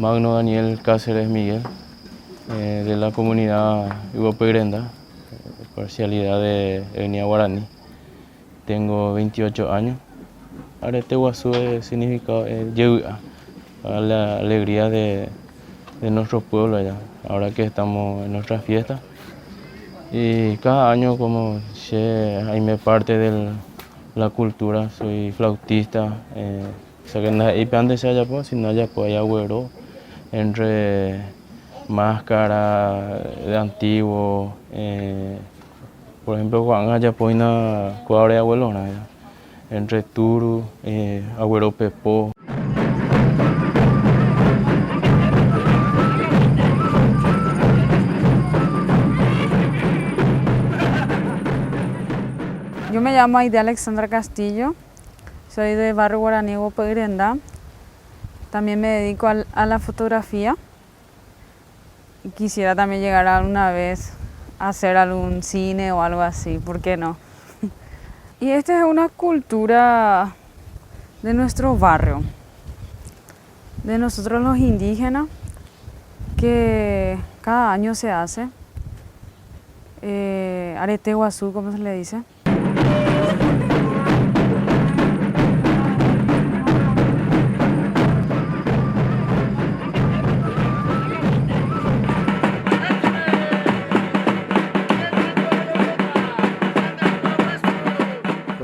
Magno Daniel Cáceres Miguel, de la comunidad Yvapyrenda, parcialidad de etnia guaraní. Tengo 28 años. Arete guasu significa jevy'a, la alegría de nuestro pueblo allá, ahora que estamos en nuestra fiesta. Y cada año como che aime parte de la cultura, soy flautista, o sea que ndaha'éi pe ande che ajapo, sino ajapo aguero entre máscara de antiguo, por ejemplo ko'ág̃a ajapo hína kóva ore abuelorã entre turu, aguero pepo. Yo me llamo Aide Alexandra Castillo, soy de Barrio Guaraní Guapyrenda, también me dedico a la fotografía. Quisiera también llegar alguna vez a hacer algún cine o algo así, ¿por qué no? Y esta es una cultura de nuestro barrio, de nosotros los indígenas, que cada año se hace, Arete Guazú, como se le dice.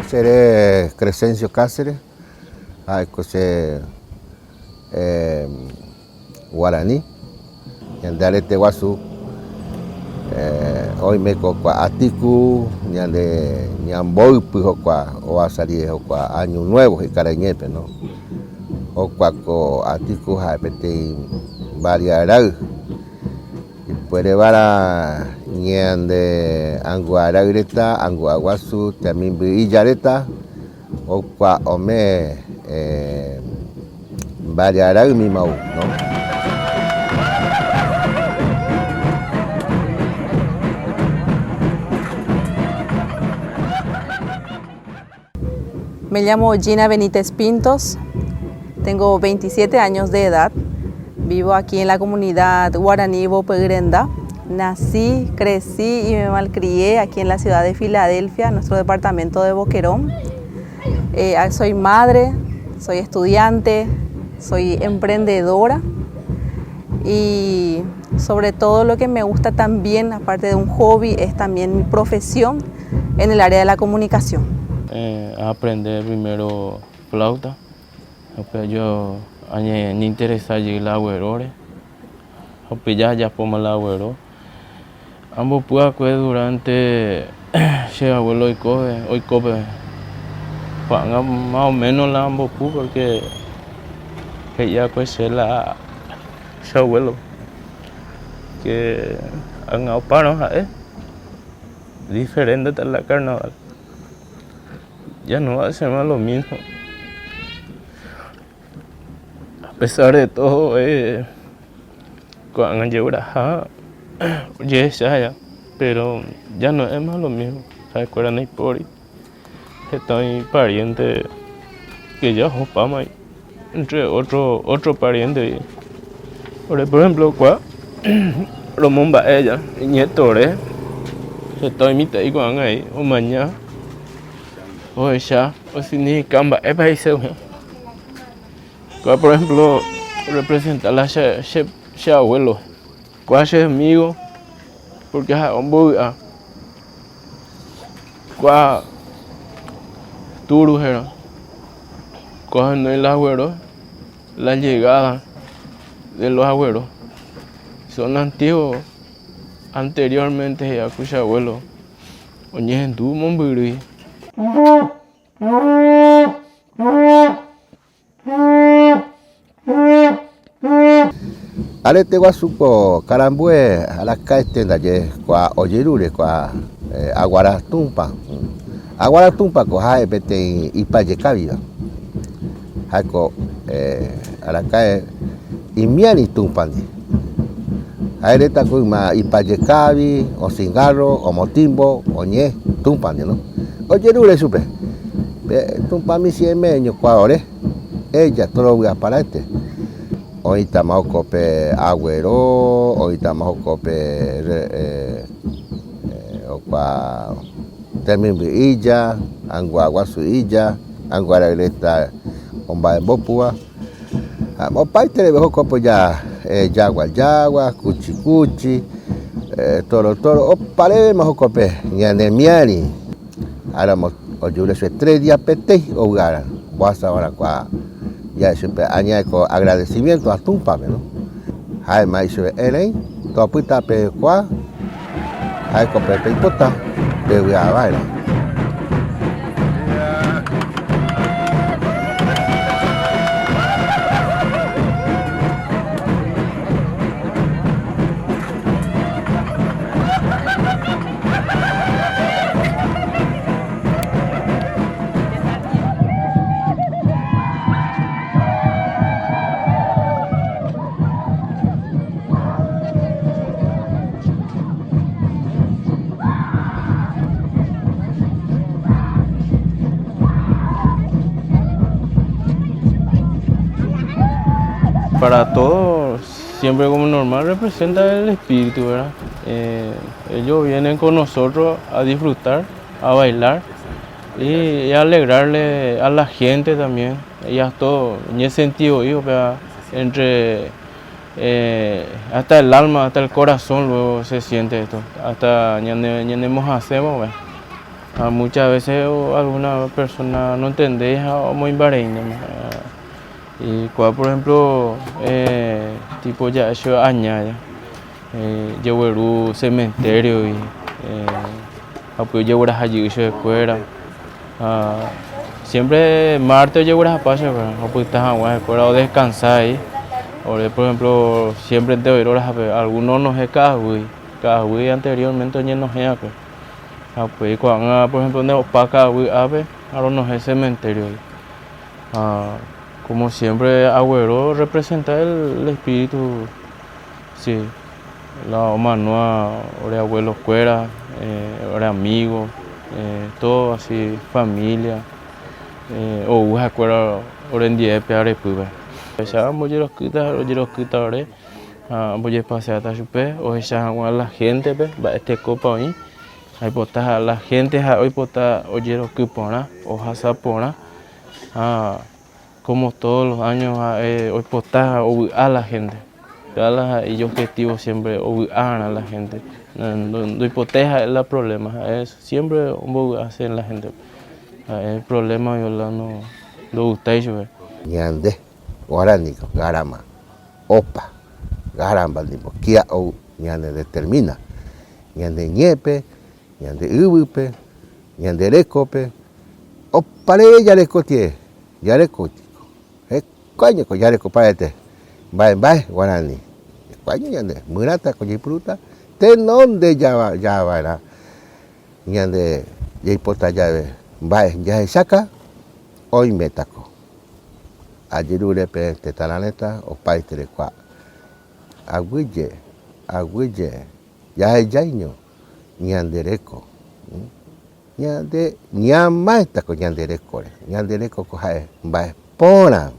Chere Crescencio Cáceres, ha'éko che guarani, ñande arete guasu oime ko kua atiku ñande ñamboypy jokua ohasa rire jokua año nuevo he'i karaiñépe no, jokua ko atiku ha'e peteĩ variarãy ipuerevara ñande angu'arãy reta, angu'a guasu, temimby'ija reta jokua ome variarãy mimau no. Me llamo Gina Benítez Pintos, tengo 27 años de edad, vivo aquí en la comunidad guaraní Bopyrenda. Nací, crecí y me malcrié aquí en la ciudad de Filadelfia, nuestro departamento de Boquerón. Soy madre, soy estudiante, soy emprendedora y sobre todo lo que me gusta también, aparte de un hobby, es también mi profesión en el área de la comunicación. Aaprende primero flauta, upe yo añeinteresa jey la agueróre, upe ya ajapóma la aguero. Ambopy akue durante che abuelo oikove, oikópe ko'ág̃a más o menos la ambopy porque he'i akue che la che abuelo que ág̃a opárõ ha'e diferente la carnaval, ya no va a ser más lo mismo. A pesar de todo ko'ág̃a jegueraha ojehecha ya, pero ya no es más lo mismo, ha'ekuéra ndaipóri heta oĩ pariente que ya ohopáma entre otro, otro pariente ore por ejemplo kua romomba'e ya iñetore heta oĩ mitã'i ko'ág̃a aí omaña ohecha osignifica mba'épa he'ise upéva. Kua por ejemplo representa la che, che, che abuelo, kua che amigo porque ha'e ombovy'a kua turu héra, kua ohenói la aguero la llegada de los agueros son antiguos anteriormente he'i che abuelo oñehendu mombyry. Arete guasu ko karambue araka'ete ndaje kua ojerúre kua Aguara Tupã. Aguara Tupã ko ha'e peteĩ ipajekaviva. Ha'eko araka'e imiari Tupã ndi. Ha'e reta ko yma ipajekavi, osingarro, omotimbo, oñe Tupã ndi no. Ojerúre chupe. Pe Tupã michĩeme ñokuaa ore, eja torovy'aparaete. Oĩtama hokópe aguero, oĩtama hokópe jokua temimby'íja, angua guasu'íja, angua ra'yreta omba'embopúva. Ha opaitereve hokópe oja jagua jagua, kuchi kuchi, toro toro, oparévema hokópe ñanemiari. Áramo ojure chupe tres día peteĩ ovy'arã mbohasa va'erã kua ja'e chupe añae ko agradecimiento a Tupãme no. Ha'éma ichupe erei topyta pe kua ha'eko pe peipota pevy'a va'erã. Para todos, siempre como normal representa el espíritu, ¿verdad? Eh, ellos vienen con nosotros a disfrutar, a bailar y, a alegrarle a la gente también. Y a todo, en ese sentido, hijo, entre eh, hasta el alma, hasta el corazón luego se siente esto, hasta ñanemos hacemos, Muchas veces alguna persona no entendéis o muy Y kóva por ejemplo tipo ja'e che aña ja jegueru cementerio-gui ha upéi ojegueraha jey chupekuéra ha siempre martes ojeguerahapa chupekuéra opyta hag̃ua hikuéra odescansa ahí ore por ejemplo siemprente oĩ roraha alguno onohẽ ka'aguy, ka'aguy anteriormente oñenohẽ va'ekue ha upéi ko'ág̃a por ejemplo opa ka'aguy ápe ha ronohẽ cementerio-gui. Ha como siempre aguero representa el espíritu, sí, la omanóva ore abuelo kuéra, ore amigo, todo así familia ou ha'ekuéra orendie pe arepýpe. Ohecha ambojerokýta, rojerokýta ore ha ambojepaseáta chupe ohecha hag̃ua la gente-pe mba'etekópa oĩ. Aipota ha la gente ha'e oipota ojeroky porã, ohasa porã ha como todos los años ha'e oipota ovy'a la gente. Upéva la ha'e ijobjetivo siempre ovy'arã la gente. Ndoipotái ha'e la problema, ha'e siempre ombovy'ase la gente. Ha'e problema la ndogustái chupe. Ñande guaraniko garama opa garamba ndipo kia ou ñane determina ñande ñe'ẽpe, ñande yvýpe, ñande rekópe, opareve jareko tie, jareko tiko, hekuáñeko jareko parete, mba'e mba'e guarani, hekuáño ñande myrãta ko jaipurúta tenonde java java'erã ñande jaipota jave mba'e jahecháka oimétako. Ajerure peẽ tetãrã retã opaite rekuaa. Aguyje, aguyje, jahejaiño ñande reko. Ñande ñamáita ko ñande rekóre. Ñande reko ko ha'e mba'e porã.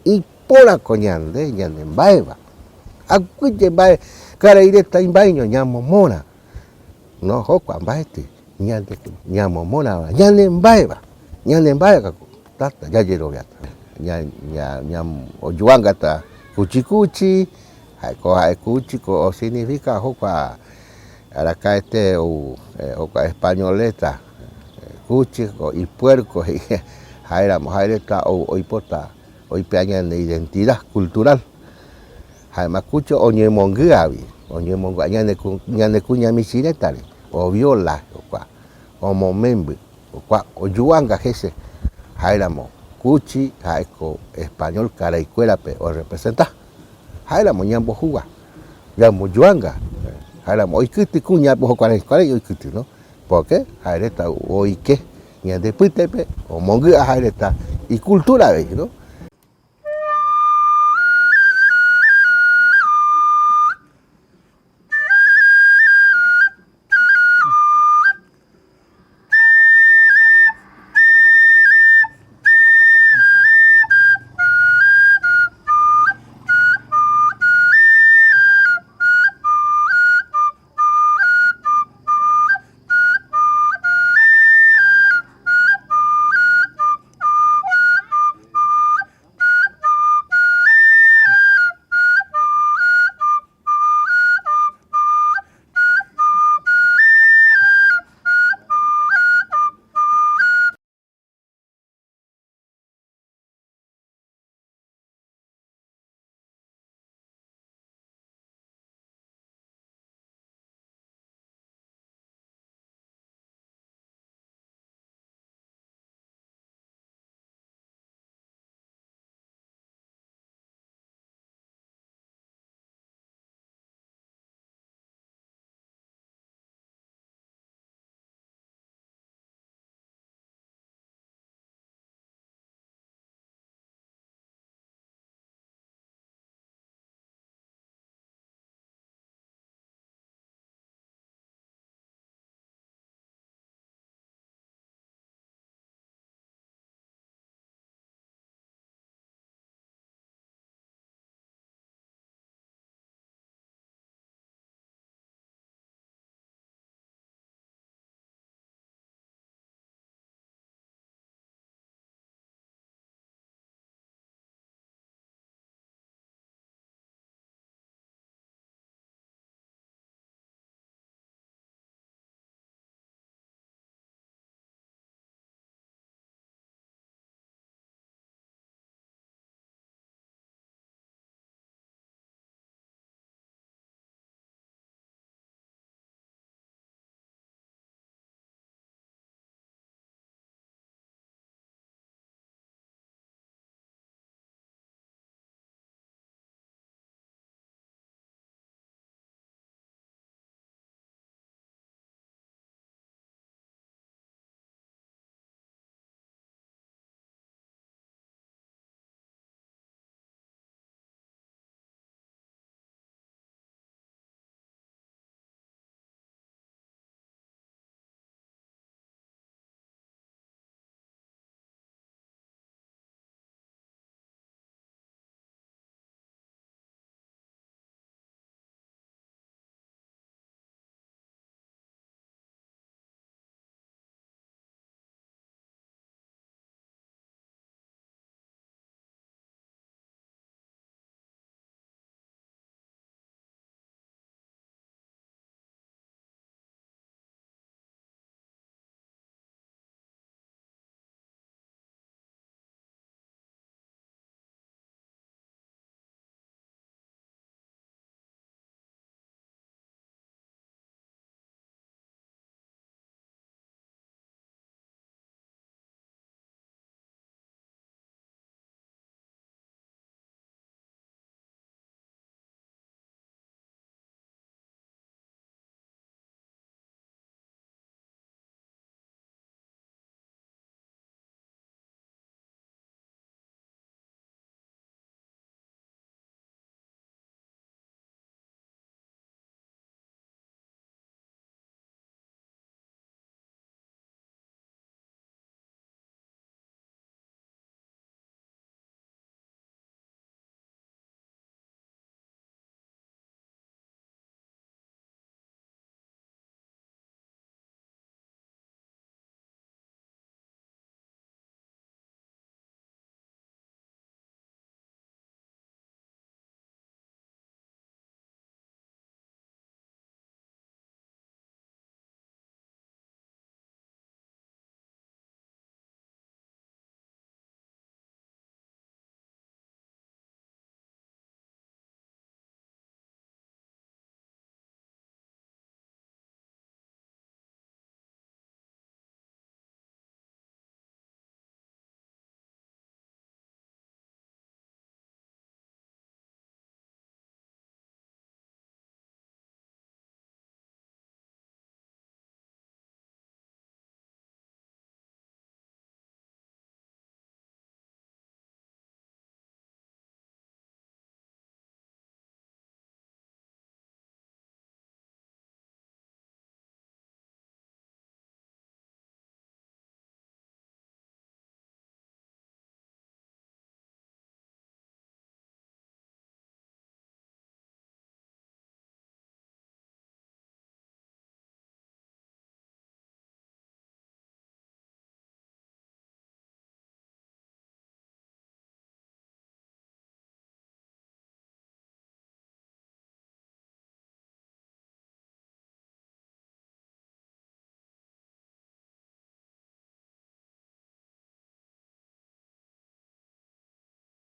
Iporã ko ñande, ñane mba'éva. Aguyje mba'e karai reta imba'eño ñamomorã. No jokua mba'ete ñande ñamomorãva, ñane mba'éva, ñane mba'éva ko tata jajeroviáta. Ña, ña, ña ojuangata kuchi kuchi, ha'eko ha'e kuchi ko osignifica jokua araka'ete ou jokua españoleta kuchi ko ipuerco he'i ha'éramo ha'e reta ou oipota oipe'a ñane identidad cultural. Ha'éma kúcho oñemongy'águi, oñemongy'a ñane kuña michĩ retãre, oviola jokua, omomemby jokua, ojuanga hese, ha'éramo kúchi ha'éko español karaikuérape orrepresenta. Ha'éramo ñambohugua, ñambojuanga, ha'éramo oikyty kuña jokuarai oikyty, no? Pórke ha'e reta oike ñande pytépe, omongy'a ha'e reta ikultúra avei, no?